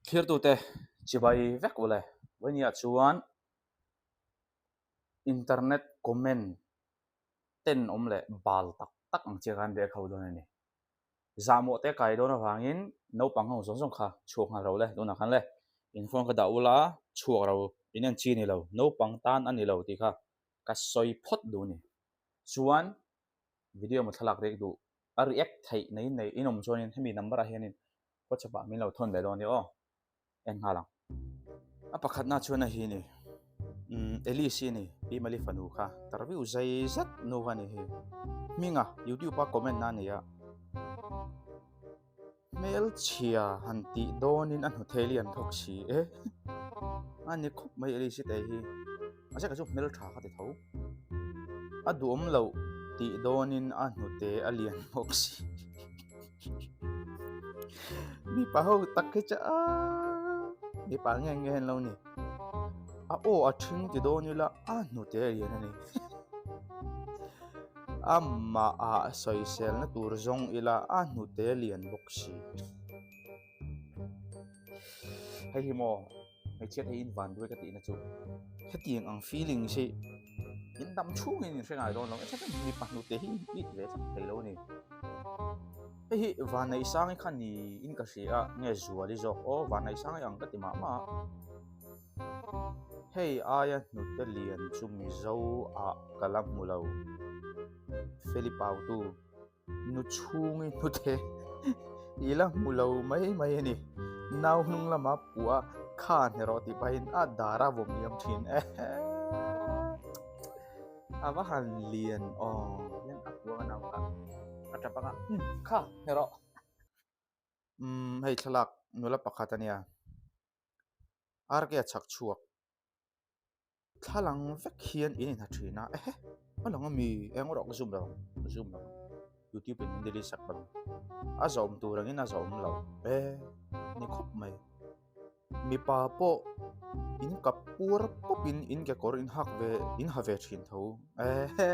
Thirtute chibai vek ule. Vawinia chuan internet comment ten awm leh bal tak tak ang chiah khan react ho dawn a ni. Zahmawh te kai dawn avangin naupang ho zawng zawng kha chhuak nghal ro le tunah khan le in phone kha dah ula chhuak ro in en chi a ni lo naupang tan a ni lo tih kha ka sawi phawt duh a ni. Chuan video maw thlalak react duh a react theih nei nei in awm chuanin hemi number ah hianin WhatsApp ah min lo thawn leh dawn nia aw en nghal ang. A pakhatna chuan a hi ni umm Alice hi a ni Pi Mali fanu kha interview zai zet nu kha a ni hi hminga youtube a comment na a ni a hmelchhia han tih dawnin a hnuthei lian bawk si e a ni khawp mai Alice hi te hi mahse ka chu hmeltha ka ti tho a duhawm loh tih dawnin a hnute a lian bawk si. Mipa ho tak hi chu aaa mipa nge nge an lo ni a aw a thing ti dawn ila a hnute a lian a ni amah ah sawisel na tur zawng ila a hnute a lian bawk si hei hi maw hmeichhia te hi in van duai ka tihna chu hetiang ang feeling hi in dam chhungin in hre ngai dawn lo mipa hnute hi in it ve chak thei lo a ni. Hei hi Vanneihsangi kha niin ka hria a, nge Zuali zawk aw Vanneihsangi ang ka ti mah mah a. Hei aia hnute lian chu Mizo ah ka la hmu lo. Feli Pautu, nu chhungi hnute i la hmu lo mai mai a ni. Nau hnung lama puah a kha hne rawh tih pahin a dar a vawm liam thin e. A va han lian aw hian a kuang a nau kha a tap anga umm kha hne rawh umm hei thlalak nula pakhat a nia R K a chhak chhuak thlalang vek hian in inha thin a ehe a lang ami eng erawh ka zoom lo ang ka zoom lo ang youtube in min delete sak palh ang a zawm tur angin a zawm lo e ni khawp mai. Mipa pawh in kap puar pawp in in kekawr in hak ve in ha ve thin tho ehe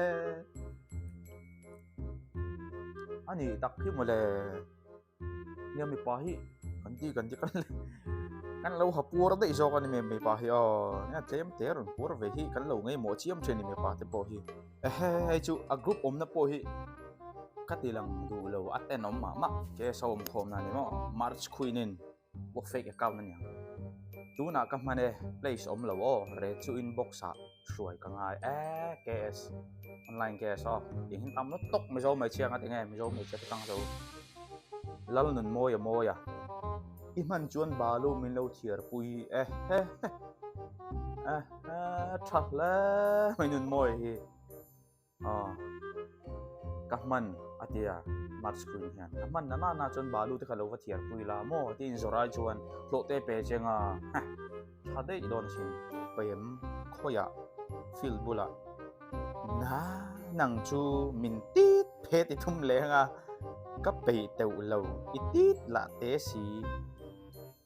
a ni tak hi mawle nia mipa hi kan ti kan ti kan kan lo ha puar daih zawk a ni mipa hi aw nia tlem te rawn puar ve hi kan lo ngaimawh chiam thin a ni mipa te pawh hi ehe hei chu a group awmna pawh hi ka ti lang duh lo a tenawm mah mah ke sawm khawmna a ni maw march queen in. Pawh fake account a niang. Tunah ka hman e, place awm lo aw, re chu inbox ah hruai ka ngai e, KS, online KS aw, tih hin tam lo tawk Mizo hmeichhia nga tinge Mizo hmeichhia te tang zo. Lalnun mawi a mawi a, i hman chuan balu min lo thiar pui e he he e he tha hle mai nun mawi hi. Aw ka hman a ti a march queen hian ka hman na nana chuan balu te kha lo va thiar pui la maw tiin zawrai chuan hlawh te pe cheng a heh tha daih dawn asin pem khawiah field bulah na nang chu min tit phe ti thum leng a ka peih teuh lo i tit lah te si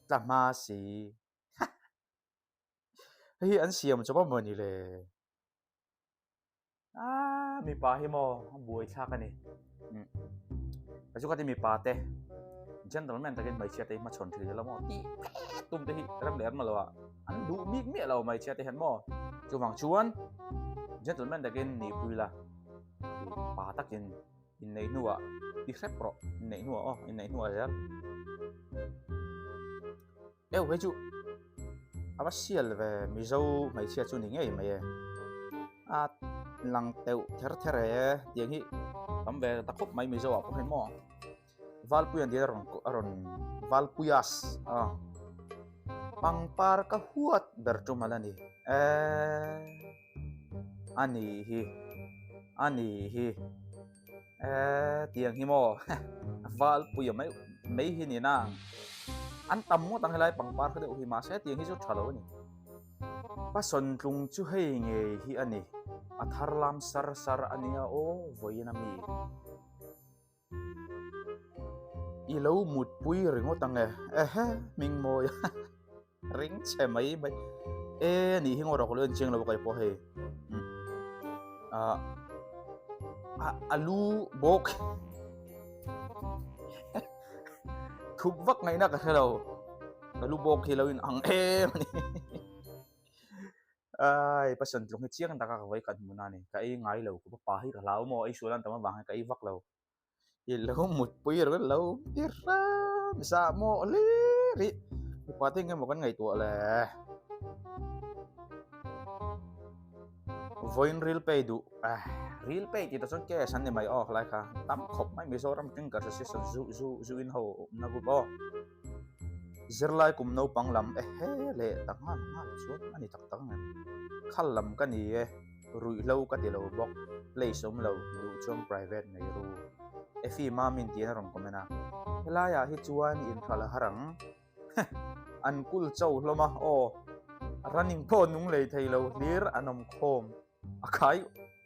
tla hma si hei hi an siam chawp a mawni le. Aaa mipa hi maw a buai thlak a ni umm ka chu ka ti mipa te gentleman takin hmeichhia te hi hmachhawn thin ila maw tih phet tum te hi rem leh rem lo ah an duh bik miah lo hmeichhia te hian maw chuvang chuan gentleman takin nihpui la pa takin inneih hnuah ti hrep rawh inneih hnuah aw inneih hnuah zel. Eu hei chu a va sial ve Mizo hmeichhia chu ni ngei mai e a lang teuh ther ther e tiang hi tam ve ta khawp mai Mizo ah pawh hei maw Valpuia an tih a rawn a rawn Valpuias a pangpar ka huat ber tum ala ni eee a ni hi a ni hi eee tiang hi maw Valpuia mai mai hi ni na an tam ngawt ang helai pangpar kha deuh hi mahse tiang hi chu tha lo a ni Pasawn tlung chu hei ngei hi a ni a thar lam sar sar a nia aw vawiin a mi i lo mutpui ringawt ang e ehe hming mawi a. Ring chhe mai mai e nih hi ngawt rawh ka lo en chiang lo a keipawh hei ah a lu bawk thup vak ngaihna ka hre lo Ka lu bawk hi lo in ang em a ni. Ai pasal tlung hi chiang taka ka vawi khat hmun a ni. Ka ei ngai lo ka pa hi ka hlau maw ei sual an tam avang hian ka ei vak lo. I lo mutpui ringawt lo ti hram zah maw hlir hi mipa te engemaw kan ngaihtuah le. Vawiin ril pay duh ah ril pay tih tah chuan cash an ni mai aw khalai kha tam khawp mai Mizoram teng ka hre si sawn zu zu zu in ho awmna group aw zirlai kum naupang lam ehe leh ta nghal nghal chuan a ni tak tak ang em khal lam ka ni e ruihhlo ka ti lo bawk place awm lo duh chuan private nei ru Effie Mamin tiin a rawn comment a helaiah hi chuan inhralh a har ang. An kul cho hlawm a, aw running pawh nung lei thei lo hlir an awm khawm a khai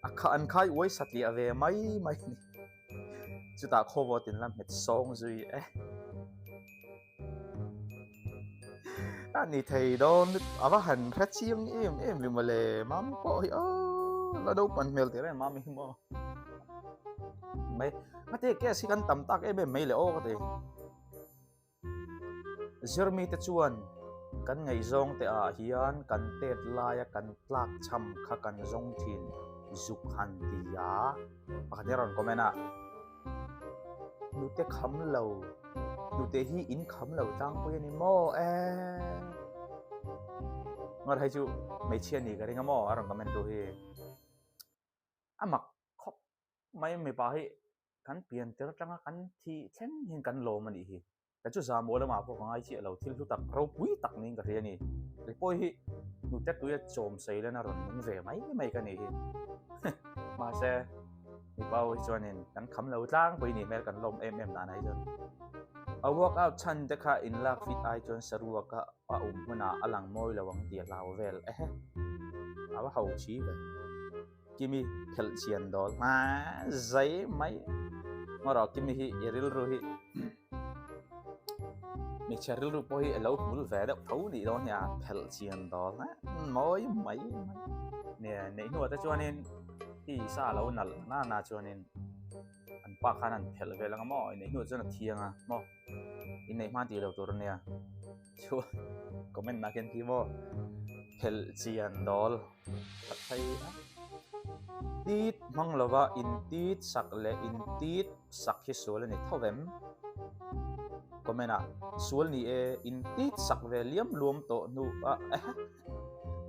a kha an khai uai satliah ve mai mai a ni. Chutah khawvawt in la hmet sawng zui e. A ni thei dawn a va han hre chiang em em ve mawle mami pawh hi aw la naupang hmel teh reng mami hi maw. Mai ngate case hi kan tam tak em em mai le aw ka ti. Zirmite chuan kan ngaihzawng te ah hian kan tet laia kan tlak cham kha kan zawng thin zuk han ti a, pakhat hi a rawn comment a, Hnute kham lo, hnute hi in kham lo tlangpui a ni maw e? Ngawt hei chu hmeichhia ni ka ring a maw a rawn comment tu hi. A mak khawp mai mipa hi kan pian tir atanga kan thih thleng hian kan lawm a nih hi. Ka chu zahmawh lamah pawh ka ngai chiah lo, thil hlu tak ropui tak niin ka hria a ni. Kei pawh hi hnute tuia chawm sei lena rawn nung ve mai mai ka nih hi. Mahse, mipa ho hi chuanin kan kham lo tlangpui nih hmel kan lawm em em dan ah hi chuan. A workout chhan te kha inlak fit ai chuan saruaka a awm hunah a lang mawi lo ang tih a hlau vel ehe. A va ho chi ve. Kimi phelh chian dawl hma zai mai ngaw Kimi hi i rilru hi hmeichhe rilru pawh hi a lo hmul ve deuh tho nih dawn hi a phelh chian dawl hma mawi mai mai nia neih hnuah te chuanin tisa a lo nalh nana chuanin an pa khan an phelh vel ang a maw inneih hnuah chuan a thiang a maw inneih hma tih lo tur ania chuan comment ah khian khi maw phelh chian dawl that phei a tit hmang lova in tit sak leh in tit sak hi sual a ni tho vem comment ah sual ni e in tit sak ve liam luam tawh hnu a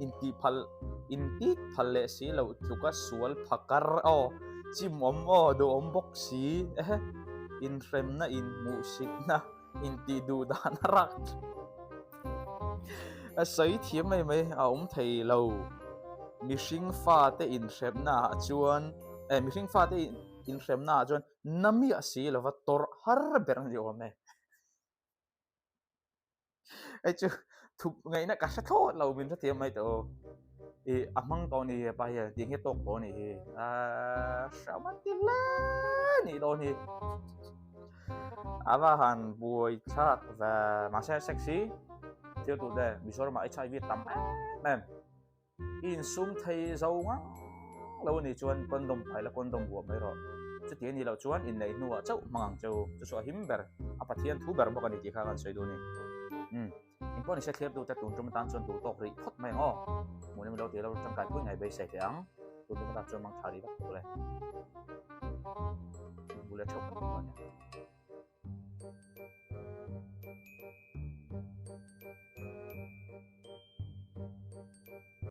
in tih phal in tit phal leh si loh tluka sual phakar aw chimawm aw duhawm bawk si ehe inhremna inhmuhsitna intih duh dan a rak a sawi thiam mai mai a awm thei lo mihring fate inhremna ah chuan eh mihring fate inhremna ah chuan na miah si lova tawrh har ber a ni awm e. Hei chu thup ngaihna ka hre thlawt lo min hrethiam mai teh aw. Ih a hmang tawh a ni hepa hian tih hi tawk tawh a nih hi. Ahh hram a ti hle nih dawn hi. A va han buai thlak ve mahse sexy thil tur te Mizoram ah HIV tam em em. I insum thei zo ngang lo a nih chuan condom pai la condom vuah mai rawh. Chuti a nih loh chuan inneih hnuah chauh hmang ang che u. Chu chu a him ber, a Pathian thu ber bawk a ni tih kha kan sawi duh a ni. Umm, in pawh nise thlir tute tun tum atan chuan duh tawk rih phawt mai ang aw. Hmuh ni lo tih lo tangkai pui ngai beisei teh ang. Tun tum atan chuan mang tha rih vak tuk le. Inhmu leh theuh kan tum dawn nia.